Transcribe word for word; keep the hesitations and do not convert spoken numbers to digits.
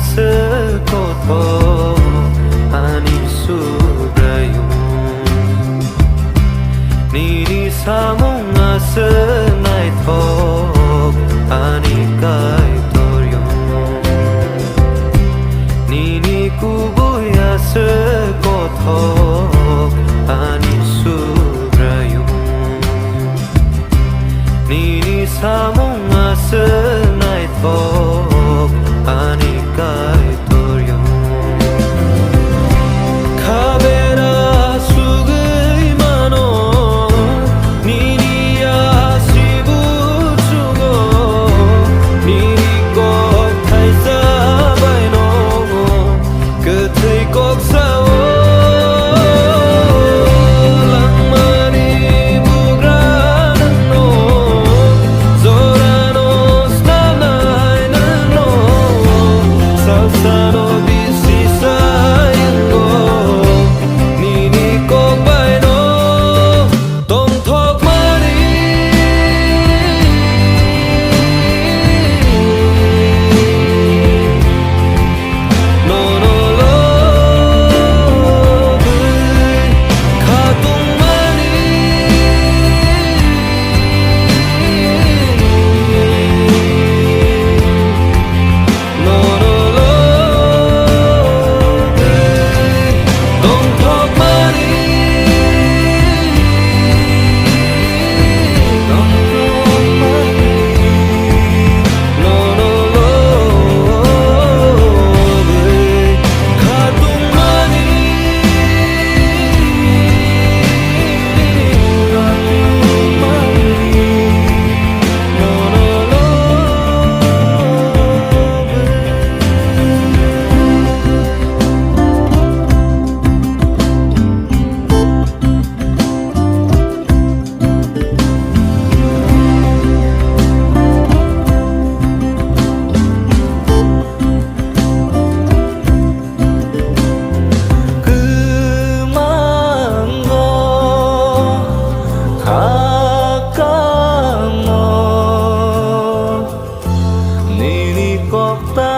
Aswk kothok ani Subraiyung, nini samung aswk naithok ani Kaitor yung. Nini kubui aswk kothok ani Subraiyung. Nini samung aswk naithok ani Kaitor yung. Khabera sugwi mano nini asibu chungo, nini kok thaisa baino kwthwi kok sao. Langmani bugra nwngno, jorano snamnai nwngno, salsano bisi sayango, nini kok baino tongthokmani. Nono lobwi khatungmani. Nono lobwi tongthokmani. Nono lobwi khatungmani. Kwmango, hakamo, nini kok ta